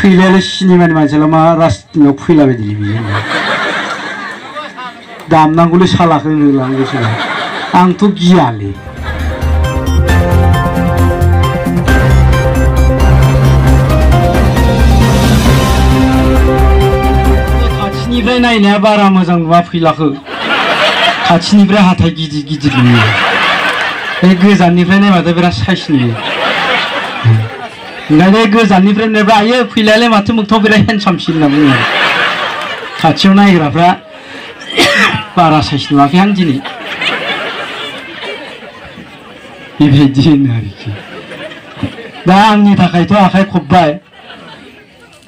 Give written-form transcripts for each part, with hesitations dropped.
फैलायालाय सिनेमानि मानसियालाय मा राजनितियाव फैलाबायदिलै बियो दामनांगौलै सालाखौ होलांगौसो आंथ' गियालै खाथिनिफ्राय नायनाया बारा मोजां नुवा फैलाखौ खाथिनिफ्राय हाथाय गिदिर गिदिर नुयो बे गोजाननिफ्राय नायबाथाय बिराद साइज नुयो ओंखायनो गोजाननिफ्राय नायबा आयो फैलायालाय माथो मोगथाङाव बिराद हेन्डसामसिन होनना बुङो खाथियाव नायग्राफ्रा बारा साइज नुवाखै आं दिनै बेबायदि होनो आरोखि दा आंनि थाखायथ' आखाइ खब्बाय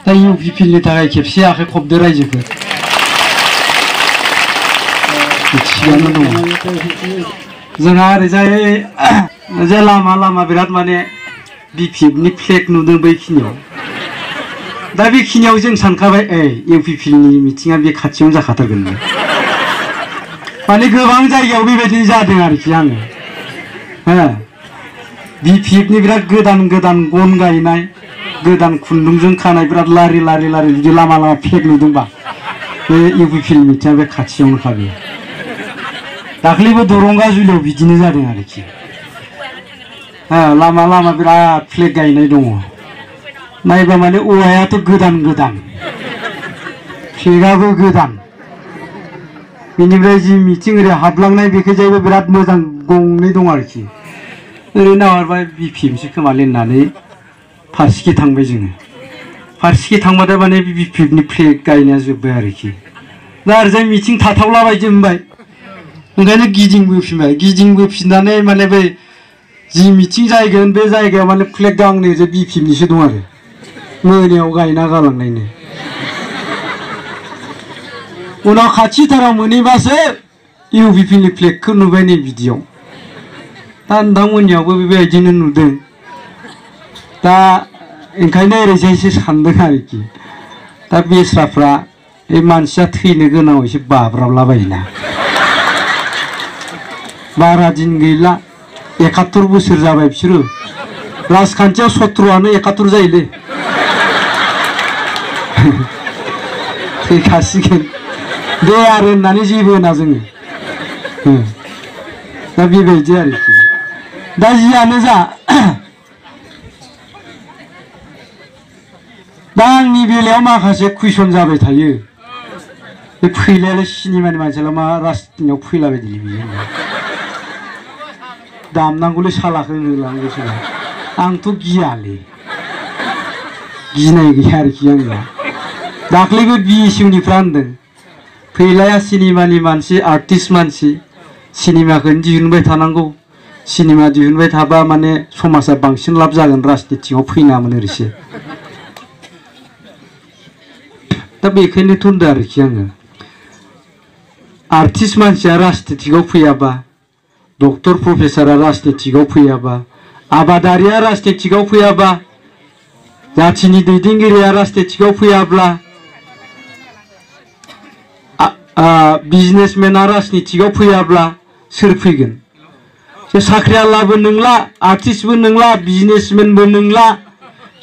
दा इउपिपिएलनि थाखाय खेबसे आखाइ खबदो रायजोफोर थिगानो दङ जोंहा ओरैजाय जे लामा लामा बिराद माने बिपिएफनि फ्लेग नुदों बैखिनियाव दा बेखिनियाव जों सानखाबाय इउपिपिएलनि मिटिङा बे खाथियावनो जाखाथारगोन माने गोबां जायगायाव बेबायदिनो जादों आरोखि आङो बिपिएफनि बिराद गोदान गोदान गन गायनाय गोदान खुन्दुंजों खानाय बिराद लारि लारि लारि जुदि लामा लामा फ्लेग नुदोंबा बे इउपिपिएल मिटिङा बे खाथियावनो खाबे दाख्लैबो दरंगा जुलियाव बिदिनो जादों आरोखि लामा लामा बिराद फ्लेग गायनाय दङ नायबा माने औवायाथ' गोदान गोदान फ्लेगाबो गोदान बेनिफ्राय जि मिटिं ओरै हाबलांनाय बेखैजायबो बिराद मोजां गंनै दं आरोखि ओरै नाहरबाय बिपिएफसो खोमालै होननानै फारसेखै थांबाय जोङो फारसेखै थांबाथाय माने बिपिएफनि फ्लेग गायनाया जोब्बाय आरोखि दा ओरैजाय मिटिं थाथावला बायदि मोनबाय ओंखायनो गिदिंबोफिननानै माने बै जि मिटिं जाहैगोन बे जायगायाव माने फ्लेग गांनै जे बिपिएफनिसो दं आरो मोनायाव गायना गालांनायनो उनाव खाथिथाराव मोनहैबासो इउपिपिएलनि फ्लेगखौ नुबाय नै बिदियाव दा नोंथांमोननियावबो बेबायदिनो नुदों दा ओंखायनो ओरैजायसो सानदों आरोखि दा बेस्राफ्रा बे मानसिया थैनो गोनाङाव एसे बाब्राबलाबायोना बारा दिन गैला 71 बोसोर जाबाय बिसोरो राजखान्थियाव 17आनो 71 जायोलै थैखासिगोन दे आरो होननानै जेबो होना जोङो दा बेबायदि आरोखि दा जियानो जा दा आंनि बेलायाव माखासे कुइसन जाबाय थायो बे फैलायालाय सिनेमानि मानसियालाय मा राजनितियाव फैलाबायदिलै बियो दामनांगौलै सालाखौ होलांगौसो आंथ' गियालै गिनाय गैया आरोखि आंना दाख्लैबो बिएसइउनिफ्रा होनदों फैलाया सिनेमानि मानसि आर्टिस्ट मानसि सिनेमाखौनो दिहुनबाय थानांगौ सिनेमा दिहुनबाय थाबा माने समाजा बांसिन लाब जागोन राजनितियाव फैनामोन ओरैसो दा बेखायनोथ' होनदों आरोखि आङो आर्टिस्ट मानसिया राजनितियाव फैयाबा डक्टर प्रफेसरा राजनितियाव फैयाबा आबादारिया राजनितियाव फैयाबा जाथिनि दैदेनगिरिया राजनितियाव फैयाब्ला बिजनेसमेना राजनितियाव फैयाब्ला सोर फैगोन साख्रियालाबो नंला आर्टिस्टबो नंला बिजनेसमेनबो नंला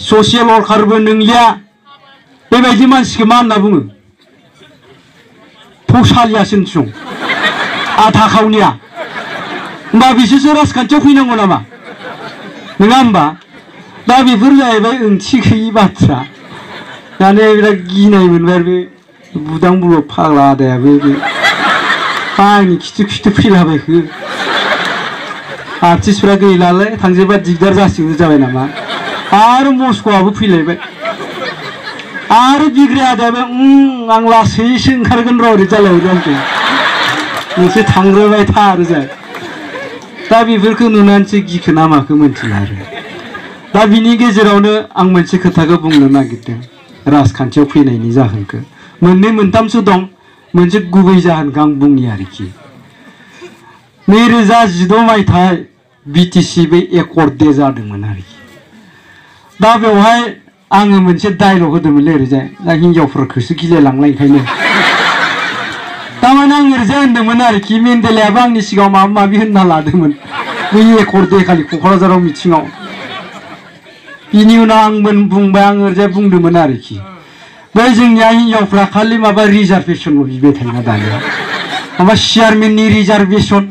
ससियेल वर्कारबो नंलिया बेबायदि मानसिखौ मा होनना बुङो फौसालियासो आधा खावनिया होमबा बिसोरसो राजखान्थियाव फैनांगौ नामा नङा होमबा दा बेफोर जाहैबाय ओंथि गैयि बाथ्रा दाने बिराद गिनाय मोनबाय बे बुदां बुलु फाग्ला आदायाबो बे आंनि खिथु फैलाबायखो आर्टिस्टफ्रा गैलालाय थांजोबा दिगदार जासिगोन जाबाय नामा आरो मस्क'आबो फैलायबाय आरो बिग्राय आदायाबो आं लासैसो ओंखारगोन र' ओरै जालायबाय आंखौ नोंसोर थांग्रोबाय था आरो जाय दा बेफोरखौ नुनानैसो गिखो ना माखो मोनथिला आरो दा बिनि गेजेरावनो आं मोनसे खोथाखौ बुंनो नागिरदों राजखान्थियाव फैनायनि जाहोनखौ मोननै मोनथामसो दं मोनसे गुबै जाहोनखौ आं बुंनि आरोखि 2016 मायथाइ बिटिसि बे एकर्ड दे जादोंमोन आरोखि दा बेवहाय आङो मोनसे डायलग होदोंमोनलै ओरैजाय दा हिनजावफोरखौसो गिलायलांलाय ओंखायनो तारमाने आं ओरैजाय होनदोंमोन आरोखि मेन्डेलायाबो आंनि सिगाङाव माबा माबि होनना लादोंमोन बै एकर्ड दे खालि क'क्राझाराव मिथिङाव बिनि उनाव आंमोन बुंबाय आं ओरैजाय बुंदोंमोन आरोखि बै जोंनिया हिनजावफ्रा खालि माबा रिजार्भेसनल' बिबाय थायोना दानिया माबा चेयारमेननि रिजार्भेसन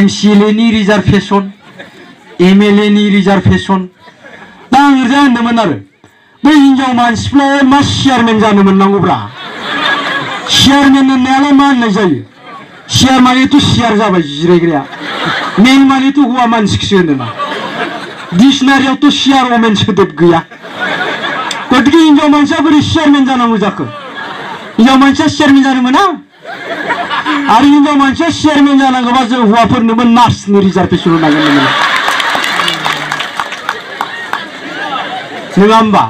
MCLA नि रिजार्भेसन MLA नि रिजार्भेसन दा आं ओरैजाय होनदोंमोन आरो बै हिनजाव मानसिफ्रा मा चेयारमेन जानो मोननांगौब्रा चेयारमेन होननायालाय मा होननाय जायो चेयार मानेथ' चेयार जाबाय जिरायग्राया मेन मानेथ' हौवा मानसिखौसो होनोना डिक्सनारियावथ' चेयार वमेन सोदोब गैया गतिके हिनजाव मानसिया बोरै चेयारमेन जानांगौ जाखो हिनजाव मानसिया चेयारमेन जानो मोना आरो हिनजाव मानसिया चेयारमेन जानांगौबा जों हौवाफोरनोबो नार्सनि रिजार्भेसन होनांगोन नङा होमबा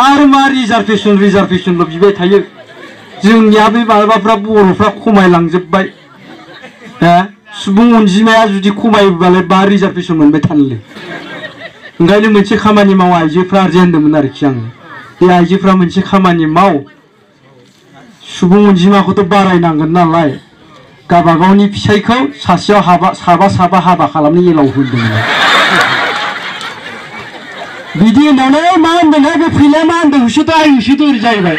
आरो मा रिजार्भेसनल' बिबाय थायो जोंनिया बे माबाफ्रा बर'फ्रा खमायलांजोब्बाय सुबुं अनजिमाया जुदि खमायोबालाय बा रिजार्भेसन मोनबाय थानोलै ओंखायनो मोनसे खामानि माव आइजोफ्रा जे होनदोंमोन आरोखि आङो बे आइजोफ्रा मोनसे खामानि माव सुबुं अनजिमाखौथ' बारायनांगोन नालाय गावबागावनि फिसायखौ सासेयाव साबा हाबा खालामनो एलाव होदोंमोन बिदि होननानै मा होनदोंहाय बे फैलाया मा होनदों होसोदो ओरै जाहैबाय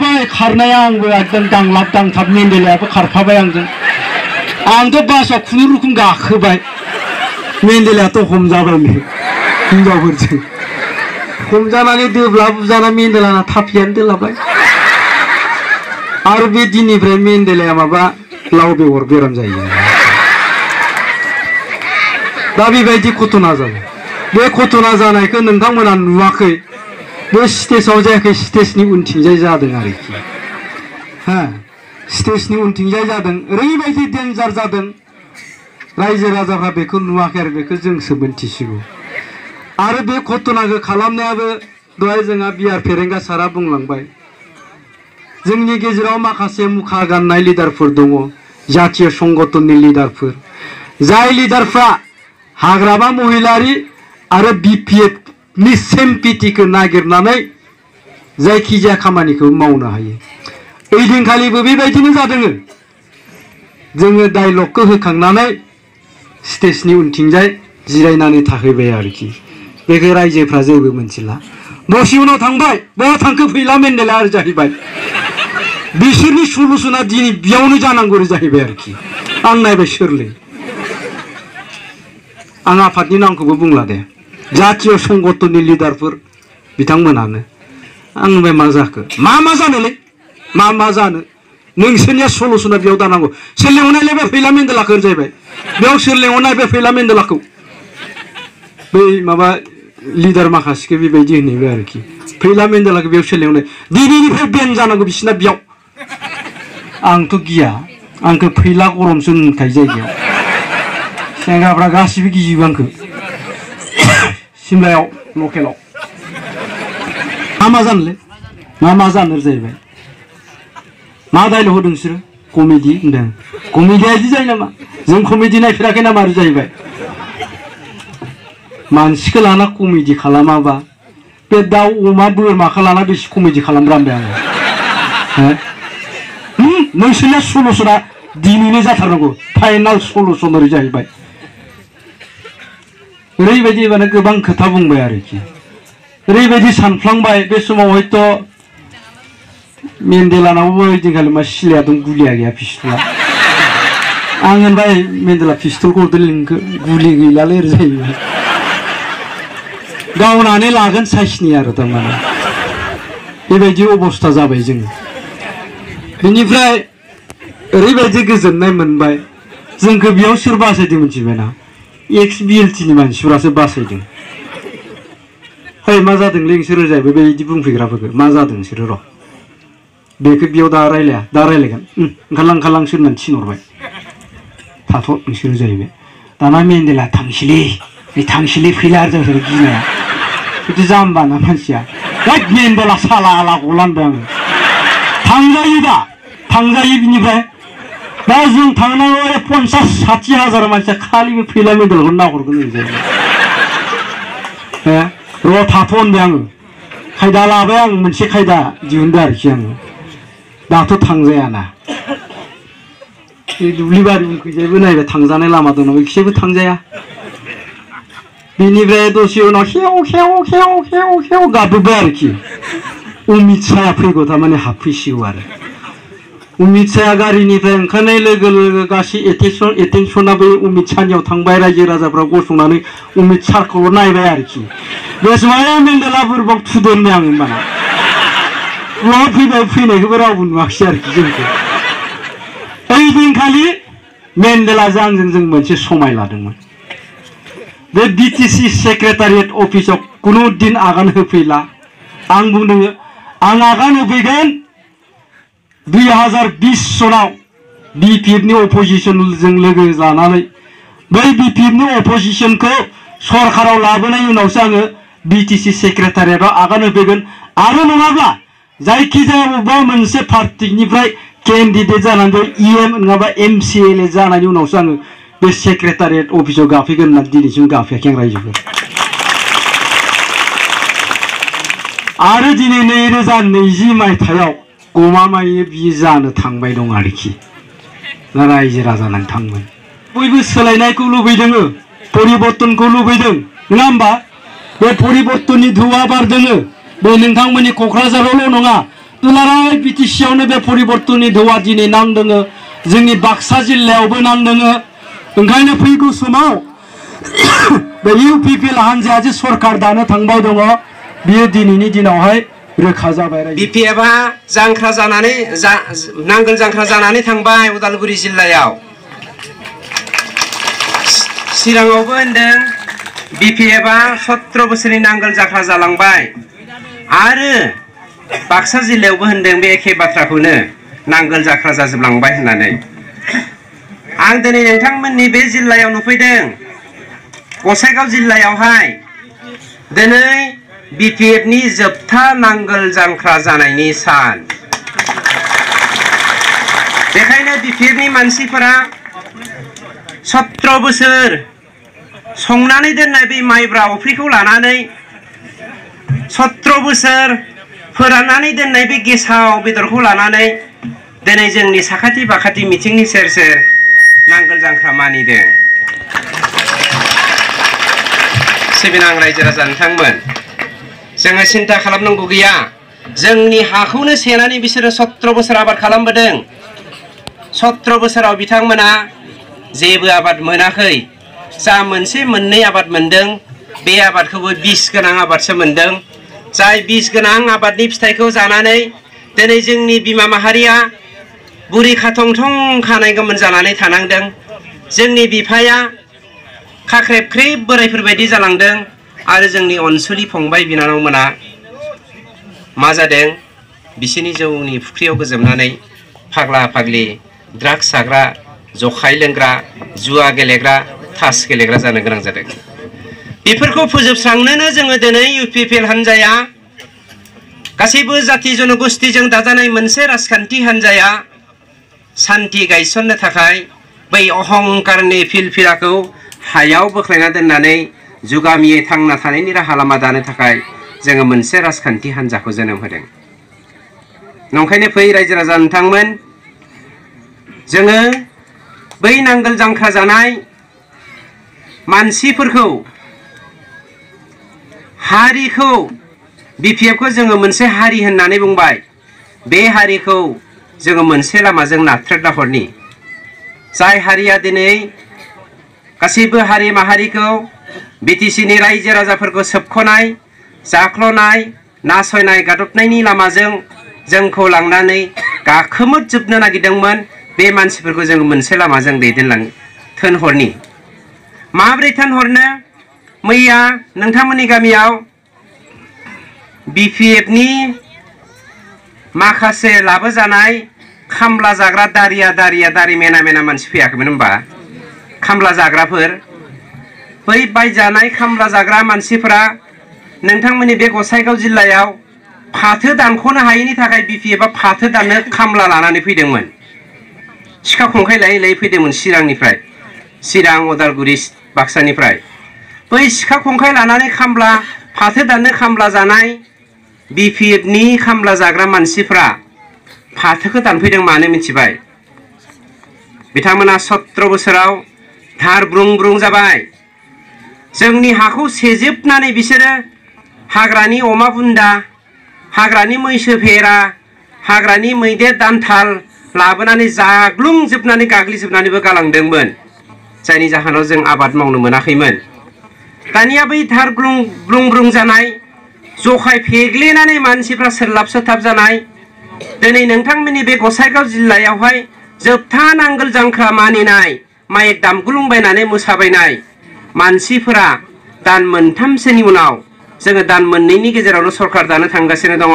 बाय खारनाया आंबो एकदम दांलाब दांथाब मेन्डेलायाबो खारफाबाय आंजों आंथ' बासआव खुनुरुखुम गाखोबाय मेन्डेलायाथ' हमजाबाय हिनजावफोरजों हमजानानै दोब्ला बुजाना मेन्डेलाना थाफियानो दोलाबाय आरो बे दिननिफ्राय मेन्डेलाया माबा लाव बेगर बेराम जायो दा बेबायदि घटना जाबाय बे घटना जानायखौ नोंथांमोना नुवाखै बे स्टेजआव जायाखै स्टेजनि उनथिंजाय जादों आरोखि स्टेजनि उनथिंजाय जादों ओरैबायदि डेन्जार जादों रायजो राजाफ्रा बेखौ नुवाखै आरो बेखौ जोंसो मोनथिसिगौ आरो बे घटनाखौ खालामनायाबो दहाय जोंहा बिआर फेरेंगा सारा बुंलांबाय जोंनि गेजेराव माखासे मुखा गाननाय लिडारफोर दङ जातीय संगठननि लिडारफोर जाय लिडारफ्रा हाग्रामा महिलारि आरो BPF नि सेम्पिटिखौ नागिरनानै जायखिजाया खामानिखौ मावनो हायो ओइदिनखालिबो बेबायदिनो जादों जोङो डायलगखौ होखांनानै स्टेजनि उनथिंजाय जिरायनानै थाहैबाय आरोखि बेखौ रायजोफ्रा जेबो मोनथिला दसे उनाव थांबाय बहा थांखो फैला मेन्डेला आरो जाहैबाय बिसोरनि सलुसना दिनै बेयावनो जानांगौ जाहैबाय आरोखि आं नायबाय सोरलै आं आफादनि नामखौबो बुंला दे जातीय संगठननि लिडारफोर बिथांमोनानो आं होनबाय मा जाखो मा जानोलै मा जानो नोंसोरनिया सलुसना बेयाव दानांगौ सोर लेंहरनायलाय बे फैला मेन्डेलाखौ जाहैबाय बेयाव सोर लेंहरनाय बे फैला मेन्डेलाखौ बै माबा लिडार माखासेखौ बेबायदि होनैबाय आरोखि फैला मेन्डेलाखौ बेयाव सोर लेंहरनाय दिनैनिफ्राय बेन जानांगौ बिसिना बेयाव आंथ' गिया आंखौ फैला गरमसो होनखायो जायगायाव सेंग्राफ्रा गासिबो गिजोबो आंखौ सिमलायाव लकेलाव मा जानोलै मा जानो जाहैबाय मा डायलग होदों बिसोरो कमेडि होनदों कमेडिया बिदि जायो नामा जों कमेडि नायफेराखै नामा आरो जाहैबाय मानसिखौ लाना कमेडि खालामाबा बे दाउ अमा बोरमाखौ लाना बेसे कमेडि खालामग्रा होनबाय आङो नोंसोरनिया सलुसना दिनैनो जाथारनांगौ फाइनाल सलुसन ओरै जाहैबाय ओरैबायदि माने गोबां खोथा बुंबाय आरोखि ओरैबायदि सानफ्लांबाय बे समाव हयथ' मेन्डेलानावबो ओइदिनखालि मा सिलाया दं गुलिया गैया पिस्तला आं होनबाय मेन्डेला पिस्तलखौ हरदो लिंखो गुलि गैलालै ओरै जाहैबाय गावनानै लागोन साइसनि आरो थारमाने बेबायदि अबस्था जाबाय जोङो बेनिफ्राय ओरैबायदि गोजोननाय मोनबाय जोंखौ बेयाव सोर बासायदों मिथिबायना एक्स BLTनि मानसिफोरासो बासायदों है मा जादोंलै नोंसोरो जाहैबाय बेबायदि बुंफैग्राफोरखौ मा जादों नोंसोरो र' बेखौ बेयाव दा रायलायगोन ओंखारलां होननानै थिनहरबाय थाथ' नोंसोरो जाहैबाय दाना मेन्डेला थांसैलै फैला आरो जोंसोर गिनाया बिदि जाम्बाना मानसिया मेन्डेला साला आला गला होनबाय आङो थांजायो बिनिफ्राय दा जों थांनांगौ 50-60 हाजार मानसिया खालि बे फैला मेन्डेलखौ नाहरगोन र' थाथ' होनबाय आङो खायदा लाबाय आं मोनसे खायदा दिहुनदों आरोखि आङो दाथ' थांजायाना दुब्लिबारि उनखैजायबो नायबाय थांजानाय लामा दं नामा एसेबो थांजाया बिनिफ्राय दसे उनाव हेव हेव हेव हेव हेव गाबबोबाय आरोखि अमित शाहआ फैगौ थारमाने हाबफैसिगौ आरो अमित शाहआ गारिनिफ्राय ओंखारनाय लोगो लोगो गासै एटेनसना बै अमित शाहनियाव थांबाय रायजो राजाफ्रा गसंनानै अमित शाहखौल' नायबाय आरोखि बे समाव मेन्डेला बोरैबा थुदो होनबाय आं होमबाना उनाव फैबाय फैनायखौबो रावबो नुवाखिसै आरोखि जोंखौ ओइ दिनखालि मेन्डेलाजों आंजों जों मोनसे समाय लादोंमोन बे बिटिसि सेक्रेटारियेट अफिसाव कुनु दिन आगान होफैला आं बुंदों आं आगान होफैगोन 2020 सनाव बिपिएफनि अपोजिशनजों लोगो लानानै बै बिपिएफनि अपोजिशनखौ सरकाराव लाबोनायनि उनावसो आङो बिटिसि सेक्रेटारियेटआव आगान होफैगोन आरो नङाब्ला जायखिजाया बबेबा मोनसे पार्टिनिफ्राय केन्डिडेट जानानै इएम नङाबा एमसिएलए जानायनि उनावसो आङो बे सेक्रेटारियेट अफिसाव गाफैगोन होनना दिनैसिम गाफैयाखै आं रायजोखौ आरो दिनै 2020 मायथाइयाव गमामायैनो बियो जानो थांबाय दं आरोखि रायजो राजानानै थांबाय बयबो सोलायनायखौ लुबैदों परिबर्तनखौ लुबैदों नङा होमबा बे परिबर्तननि धुवा बारदों बे नोंथांमोननि क'क्राझारावल' नङा दुलाराय बिटिसियावनो बे परिबर्तननि धुवा दिनै नांदों जोंनि बाक्सा जिल्लायावबो नांदों ओंखायनो फैगौ समाव बे इउपिपिएल हान्जाया जे सरकार दानो थांबाय दङ बियो दिनैनि दिनावहाय रोखा जाबाय बिपिएफआ जांख्रा जानानै नांगोल जांख्रा जानानै थांबाय उदालगुरि जिल्लायाव चिराङावबो होनदों बिपिएफआ 17 बोसोरनि नांगोल जांख्रा जालांबाय आरो बाक्सा जिल्लायावबो होनदों बे एखे बाथ्राखौनो नांगोल जांख्रा जाजोबलांबाय होननानै आं दिनै नोंथांमोननि बे जिल्लायाव नुफैदों गसाइगाव जिल्लायावहाय दिनै बिपिएफनि जोबथा नांगोल जांख्रा जानायनि सान बेखायनो बिपिएफनि मानसिफोरा 17 बोसोर संनानै दोननाय बे माइब्रा अफ्रिखौ लानानै 17 बोसोर फोराननानै दोननाय बे गेसाव बेदरखौ लानानै दिनै जोंनि साखाथि बाखाथि मिथिंनि सेर सेर नांगोल जांख्रा मानिदों सिबिनां रायजो राजा नोंथांमोन जोङो सिन्था खालामनांगौ गैया जोंनि हाखौनो सेनानै बिसोरो 17 बोसोर आबाद खालामबोदों 17 बोसोराव बिथांमोना जेबो आबाद मोनाखै जा मोनसे मोननै आबाद मोनदों बे आबादखौबो बिस गोनां आबादसो मोनदों जाय बिस गोनां आबादनि फिथाइखौ जानानै दिनै जोंनि बिमा माहारिया बुरि खाथंथं खानाय गोमोन जानानै थानांदों जोंनि बिफाया खाख्रेब ख्रेब बोरायफोरबायदि जालांदों आरो जोंनि अनसुलि फंबाय बिनानावमोना मा जादों बिसोरनि जौनि फुख्रियाव गोजोमनानै फाग्ला फाग्लि ड्राग्स जाग्रा जखाय लोंग्रा जुवा गेलेग्रा तास गेलेग्रा जानो गोनां जादों बेफोरखौ फोजोबस्रांनोनो जोङो दिनै इउपिपिएल हान्जाया गासैबो जाति जनगोष्ठीजों दाजानाय मोनसे राजखान्थि हान्जाया सान्थि गायसननो थाखाय बै अहंकारनि फिलफिलाखौ हायाव बोख्लायना दोननानै जुगामियै थांना थानायनि राहा लामा दानो थाखाय जोङो मोनसे राजखान्थि हान्जाखौ जोनोम होदों नंखायनो फै रायजो राजा नोंथांमोन जोङो बै नांगोल जांख्रा जानाय मानसिफोरखौ हारिखौ बिपिएफखौ जोङो मोनसे हारि होननानै बुंबाय बे हारिखौ जोङो मोनसे लामाजों नाथ्रोदना हरनि जाय हारिया दिनै गासैबो हारि माहारिखौ बिटिसिनि रायजो राजाफोरखौ सोबख'नाय जाख्ल'नाय नासयनाय गादबनायनि लामाजों जोंखौ लांनानै गाखोमोजोबनो नागिरदोंमोन बे मानसिफोरखौ जों मोनसे लामाजों थोनहरनि माब्रै थोनहरनो मैया नोंथांमोननि गामियाव बिपिएफनि माखासे लाबोजानाय खामला जाग्रा दारि मेना मानसि फैयाखैमोन होनबा खामला जाग्राफोर बै बायजानाय खामला जाग्रा मानसिफोरा नोंथांमोननि बे गसाइगाव जिल्लायाव फाथो दानख'नो हायैनि थाखाय बिपिएफआ फाथो दाननो खामला लानानै फैदोंमोन सिखा खंखाइ लायै लायै फैदोंमोन चिरांनिफ्राय चिरां उदालगुरि बाक्सानिफ्राय बै सिखा खंखाइ लानानै खामला फाथो दाननो खामला जानाय बिपिएफनि खामला जाग्रा मानसिफ्रा फाथोखौ दानफैदों मानो मिथिबाय बिथांमोना 17 बोसोराव धार ब्रुं ब्रुं जाबाय जोंनि हाखौ सेजोबनानै बिसोरो हाग्रानि अमा बुन्दा, हाग्रानि मैसो भेरा, हाग्रानि मैदेर दान्थाल लाबोनानै जाग्लुंजोबनानै गाग्लिजोबनानैबो गालांदोंमोन, जायनि जाहोनाव जों आबाद मावनो मोनाखैमोन। दानिया बै धार ब्लुं ब्लुं जानाय, जखाय फेग्लेनानै मानसिफ्रा सोरलाब सोथाब जानाय, दिनै नोंथांमोननि बे गसाइगाव जिल्लायावहाय जोबथा नांगोल जांख्रा मानिनाय, माइक दामगुलुंबायनानै मोसाबायनाय मानसिफोरा दान मोनथामसोनि उनाव जोङो दान मोननैनि गेजेरावनो सरकार दानो थांगासिनो दङ।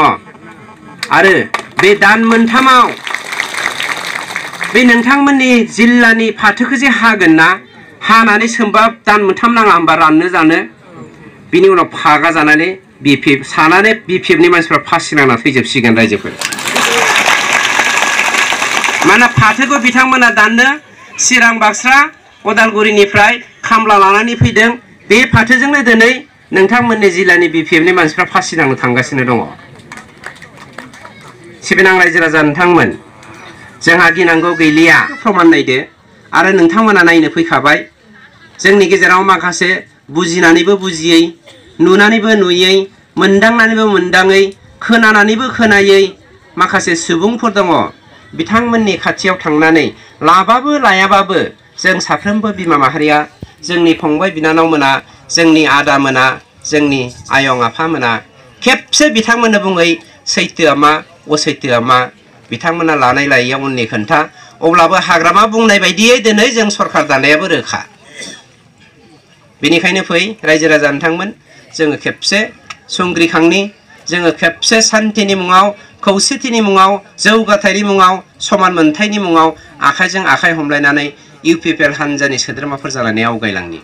आरो बे दान मोनथामाव बे नोंथांमोननि जिल्लानि फाथोखौ जे हागोन ना, हानानै सोमबा दान मोनथाम नाङा होमबा राननो जानो, बिनि उनाव फागा जानानै बिपिएफ सानानै बिपिएफनि मानसिफ्रा फासि नांना थैजोबसिगोन रायजोफोर। मानोना फाथोखौ बिथांमोना दाननो चिरां बाक्सा उदालगुरिनिफ्राय खामला लानानै फैदों। बे फाथोजोंनो दिनै नोंथांमोननि जिल्लानि बिपिएफनि मानसिफ्रा फासि नांनो थांगासिनो दङ। सिबिनां रायजो राजा नोंथांमोन, जोंहा गिनांगौ गैलिया, प्रमान नायदो। आरो नोंथांमोना नायनो फैखाबाय, जोंनि गेजेराव माखासे बुजिनानैबो बुजियै, नुनानैबो नुयै, मोनदांनानैबो मोनदाङै, खोनानानैबो खोनायै माखासे सुबुंफोर दङ। बिथांमोननि खाथियाव थांनानै लाबाबो लायाबाबो जों साफ्रोमबो बिमा माहारिया, जोंनि फंबाय बिनानावमोना, जोंनि आदामोना, जोंनि आयं आफामोना खेबसे बिथांमोननो बुङै सैथोआ मा असैथोआ मा बिथांमोना लानाय लायैयाव उननि खोन्था। अब्लाबो हाग्रामा बुंनाय बायदियै दिनै जों सरकार दानायाबो रोखा। बेनिखायनो फै रायजो राजा नोंथांमोन, जोङो खेबसे संग्रिखांनि, जोङो खेबसे सान्थिनि मुङाव, खौसेथिनि मुङाव, जौगाथायनि मुङाव, समान मोनथायनि मुङाव आखाइजों आखाइ हमलायनानै इउपिपिएल हान्जानि सोद्रोमाफोर जानानै आवगायलांनि।